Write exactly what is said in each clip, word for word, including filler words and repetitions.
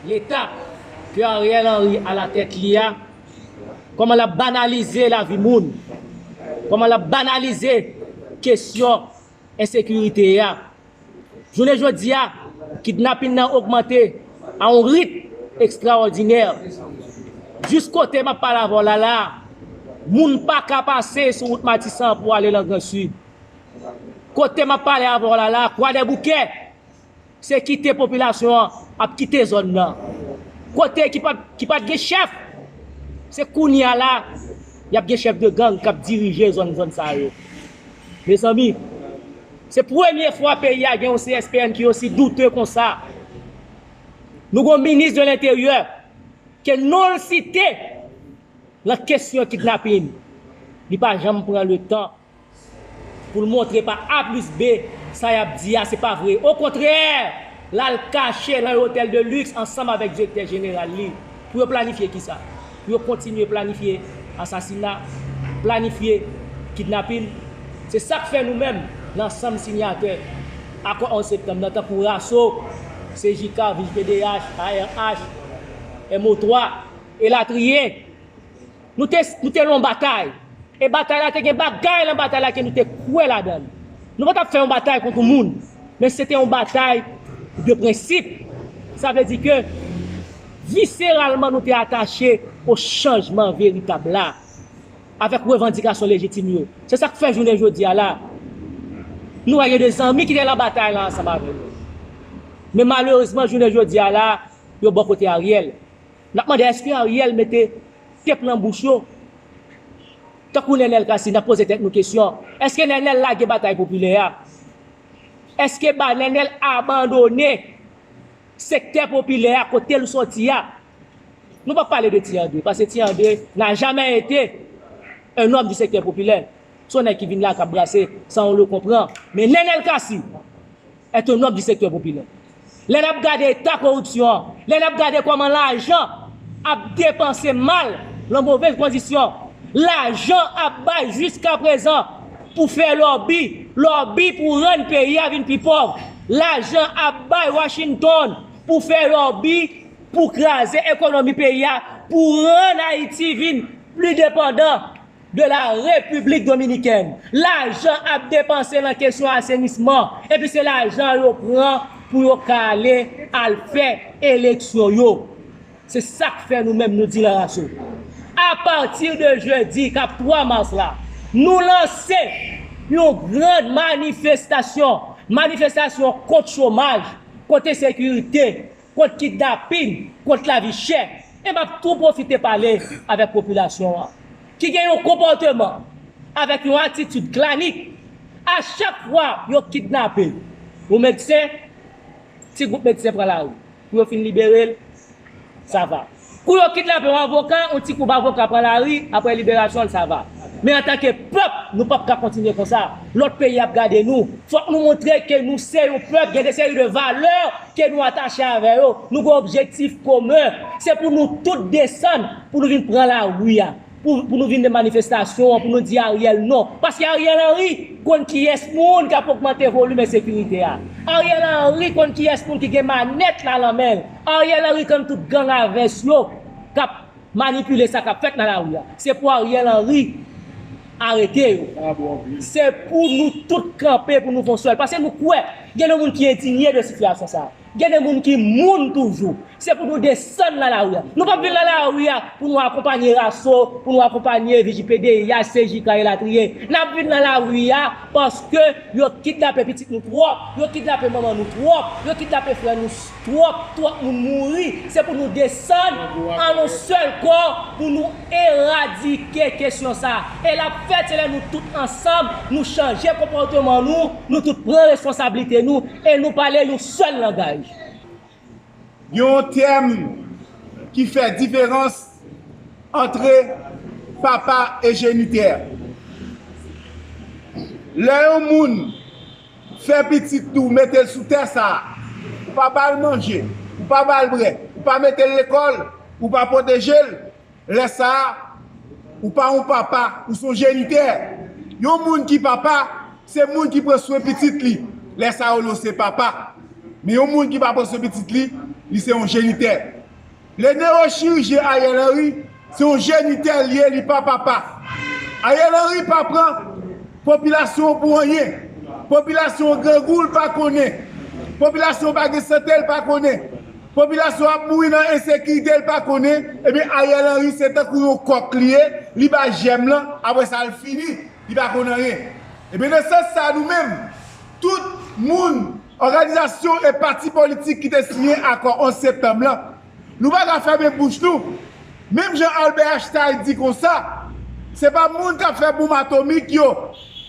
Leta ke Ariel Henry alatèt li a, kòman l ap banalize lavi moun, kòman l ap banalize kesyon ensekirite a. Jounen jodi a, kidnapin nan ogmante a yon ritm ekstraòdinè. Jis kote m ap pale avè w la la, moun pa ka pase sou wout Matisan pou ale nan Gran Sid. Kote m ap pale avè w la la, Kwadèboukè, se kite popilasyon an ap kite zòn nan. Kote ki pa t, ki pa t gen chèf, se kounye a la, y ap gen chèf de gang k ap dirije zòn, zòn sa yo. Mezanmi, se premye fwa peyi a gen yon C S P N ki osi doute konsa. Nou gen yon minis de lenteryè ke non l site nan kesyon kidnapin. Li pa janm pran letan pou l montre pa A plis B sa y ap di a se pa vre. Okontrè, l al kache nan yon otèl de liks ansanm avèk direktè jeneral li. Pou yo planifye kisa? Pou yo kontinye planifye asasina, planifye kidnapin. Se sa k fè nou menm, nan ansanm siyatè akò onz septanm nan, tankou RASO, C J K, Vij P D H, A R H, M O twa, elatriye, nou te, nou te nan yon batay. E batay la te gen bagay nan batay la ke nou te kwè ladan l. Nou pa t ap fè yon batay kont yon moun, men se te yon batay de prensip. Sa vle di ke viseralman nou te atache o chanjman veritab la, avèk revandikasyon lejitim yo. Se sa k fè jounen jodi a la, nou wè gen de zanmi ki te nan batay la ansanm avè nou. Men malerezman, jounen jodi a la, yo bò kote Ariel. N ap mande, èske Ariel mete tep nan bouch yo? Tankou Nenel Cassy, n ap poze tèt nou kesyon. Èske Nenel lage batay popilè a? Èske ba Nenel abandone sektè popilè a kote l soti a? Nou p ap pale de Ti André, paske Ti André n'a jamais été un homme du secteur populaire. Se yon nèg ki vin la k ap brase san ou le konpran. Men Nenel Cassy est un homme du secteur populaire. Lè n ap gade eta koripsyon an, lè n ap gade kòman lajan ap depanse mal, nan movèz kondisyon, lajan ap bay jiska prezan pou fè lòbi, lòbi pou rann peyi a vin pi pòv. Lajan ap bay Washington pou fè lòbi pou kraze ekonomi peyi a, pou rann Ayiti vin pli depandan de la République Dominicaine. Lajan ap depanse nan kesyon asenisman, epi se lajan yo pran pou yo ka ale al fè eleksyon yo. Se sa k fè nou menm nou di nan RASO, apati de jedi k ap twa mas la, nou lanse yon gran manifestasyon, manifestasyon kont chomaj, kont ensekirite, kont kidnapin, kont lavi chè. E m ap tou pwofite pale avèk popilasyon an, ki gen yon konpòteman, avèk yon atitid klanik. A chak fwa yo kidnape yon medsen, ti gwoup medsen pran lari. Pou yo fin libere l, sa va. Kou yo kidnape yon avoka, yon ti gwoup avoka pran lari, apre liberasyon l, sa va. Men antanke pèp, nou p ap ka kontinye konsa. Lòt peyi ap gade nou. Fòk nou montre ke nou se yon pèp, gen de seri de valè ke nou atache avè yo. Nou gen objektif komen. Se pou nou tout desann, pou nou vin pran lari a. Pou, pou nou vin nan manifestasyon an, pou nou di Ariel non. Paske Ariel Henry konn kiyès moun k ap ogmante volim ensekirite a. Ariel Henry konn kiyès moun ki gen manèt la nan men l. Ariel Henry konn tout gang a vès yo k ap manipile sa k ap fèt nan lari a. Se pou Ariel Henry arete yo. Se pou nou tout kanpe, pou nou fè yon sèl. Paske nou kwè, gen de moun ki endinye de sitiyasyon sa a. Gen de moun ki moun toujou. Se pou nou desann nan lari a. Nou p ap vin nan lari a pou nou akonpanye RASO, pou nou akonpanye V J P D H, C J K, elatriye. N ap vin nan lari a paske yo kidnape pitit nou twòp, yo kidnape manman nou twòp, yo kidnape frè nou twòp, twòp moun mouri. Se pou nou desann an yon sèl kò pou nou eradike kesyon sa a. E l ap fèt se lè nou tout ansanm, nou chanje konpòteman nou, nou tout pran responsablite nou e nou pale yon sèl langaj. Gen yon tèm ki fè diferans antre papa e jenitè. Lè yon moun fè pitit ou, mete l sou tè sa a, ou pa ba l manje, ou pa ba l bwè, ou pa mete l lekòl, ou pa pwoteje l, lè sa a, ou pa yon papa, ou se yon jenitè. Yon moun ki papa, se moun ki pran swen pitit li. Lè sa a, yo rele w se papa. Men yon moun ki pa pran swen pitit li, Li se yon jenitè. Le newochirijyen Ariel Henry, se yon jenitè li ye, li pa papa. Ariel Henry pa pran popilasyon pou anyen. Popilasyon grangou, l pa konnen. Popilasyon pa gen sante, l pa konnen. Popilasyon ap mouri nan ensekirite, l pa konnen. Ebyen, Ariel Henry, se tankou yon kòk li ye, li bay jèm lan, apre sa, l fini, li pa konn anyen. Ebyen, nan sans sa, nou menm, tout moun, òganizasyon e pati politik ki te siyen akò onz septanm lan, nou pa ka fèmen bouch nou. Menm jan Albert Einstein di konsa, se pa moun k ap fè bonm atomik yo,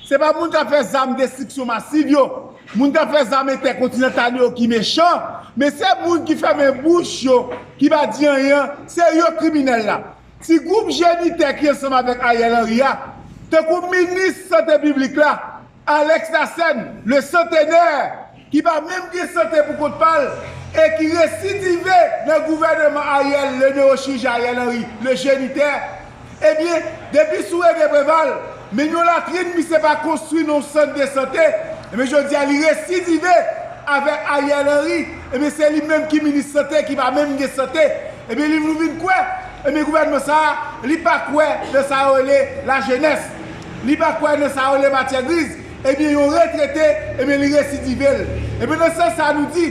se pa moun k ap fè zam destriksyon masiv yo, moun k ap fè zam entèkontinantal yo ki mechan, men se moun ki fèmen bouch yo, ki pa di anyen, se yo kriminèl la. Ti gwoup jenitè ki ansanm avèk Ariel Henry a, tankou minis sante piblik la, Alex Lassène, le centenaire, ki pa menm gen sante pou kont pa l, e ki residive nan gouvènman Ariel, le newochirijyen Ariel Henry, le jenitè, ebyen, depi sou René Préval, menm yon latrin misye pa konstwi nan yon sant de sante, ebyen, jodi a, li residive avèk Ariel Henry, ebyen, se li menm ki minis sante, ki pa menm gen sante, ebyen, li nou vin kwè, ebyen, gouvènman sa a, li pa kwè nan sa yo rele lajenès. Li pa kwè nan sa yo rele matyè griz. Ebyen, yon retrete, ebyen, li residive l. Ebyen, nan sans sa, nou di,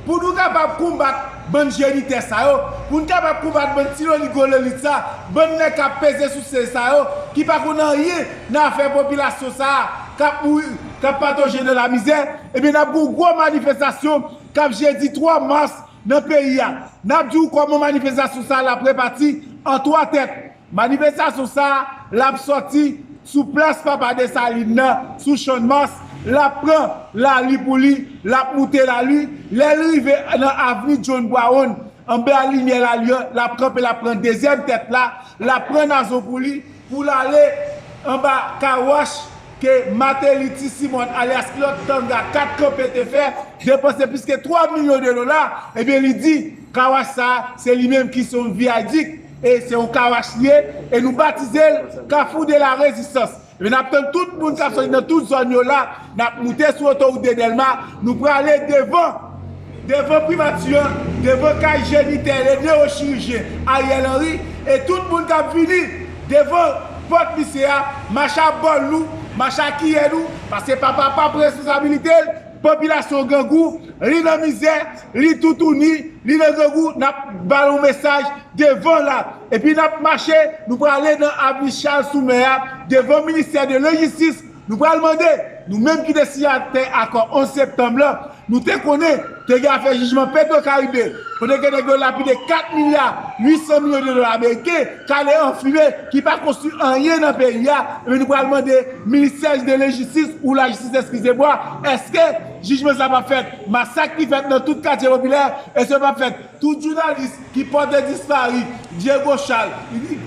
pou nou kapab konbat bann jenitè sa yo, pou nou kapab konbat bann ti loligolelit sa, bann nèg k ap peze souse sa yo, ki pa konn anyen nan afè popilasyon sa a, k ap mouri, k ap patoje nan lamizè, ebyen, n ap gen yon gwo manifestasyon k ap jedi twa mas nan peyi a. N ap di w kòman manifestasyon sa a l ap repati an twa tèt. Manifestasyon sa a, l ap sòti sou plas Papa Desalin nan, sou Channmas, l ap pran lari pou li, l ap moute lari. Lè l rive nan avni John Brown, anba limyè lari an, l ap kanpe, l ap pran dezyèm tèt la, l ap pran nazon pou li, pou l ale anba kawòch ke Martelly T. Simon alyas Claude Tanga kat kanpe te fè, depanse plis ke twa milyon de dola, ebyen, li di, kawòch sa a, se li menm ki se yon viadik, e se yon kawòch li ye, e nou batize l Kafou de la Rezistans. Ebyen, n ap tann tout moun k ap sòti nan tout zòn yo la, n ap moute sou otowout de Dèlma, nou prale devan, devan primati an, devan kay jenitè, le newochirijyen Ariel Henry, e tout moun k ap vini devan pòt misye a, mache a bòl nou, mache a kiyè nou, paske papa pa pran responsabilite l, popilasyon grangou, li nan mizè, li toutouni, li nan grangou, n ap ba l yon mesaj devan la. Epi n ap mache, nou prale nan avni Charles Soumer a, devan ministè de lejistis, nou pral mande, nou menm ki te siyatè akò onz septanm lan, nou te konnen, te gen afè jijman Petro Caribe, kote ke nèg yo lapide kat milya uit san milyon de dola ameriken, kale an fimen, ki pa konstwi anyen nan peyi a, ebyen nou pral mande ministè de lejistis, ou lajistis, eskize mwa, èske jijman sa p ap fèt? Masak ki fèt nan tout katye popilè, èske p ap fèt? Tout jounalis ki pòte dispari, Diego Charles,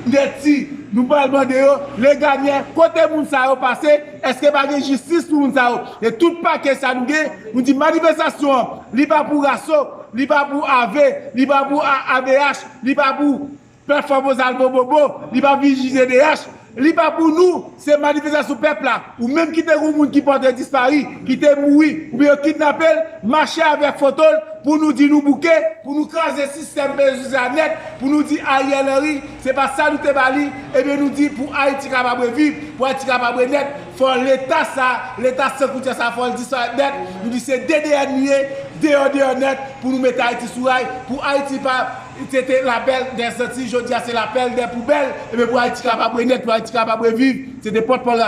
Neti, nou pral mande yo, Leganyè, kote moun sa yo pase, èske pa gen jistis pou moun sa yo? E tout pakèt sa nou gen, nou di manifestasyon an, li pa pou Raso, li pa pou A V, li pa pou A-, A V H, li pa pou Platfòm Ozalvo Bobo, li pa pou J D H, li pa pou nou, se manifestasyon pèp la. Ou menm ki te gen moun ki pòte dispari, ki te mouri, oubyen yo kidnape l, mache avèk foto l, pou nou di nou bouke, pou nou kraze sistèm Venezuela nèt, pou nou di Ariel Henry, se pa sa nou te ba li, ebyen nou di pou Ayiti kapab reviv, pou Ayiti kapab renèt, fò Leta sa, Leta sankoutya sa, fò l disparèt nèt, nou di se D D N li ye, deyò, deyò nèt, pou nou mete Ayiti sou ray, pou Ayiti pa, se te lapèl dè zanti, jodi a se lapèl dè poubèl, ebyen pou Ayiti kapab renèt, pou Ayiti kapab reviv, se te pòtpawòl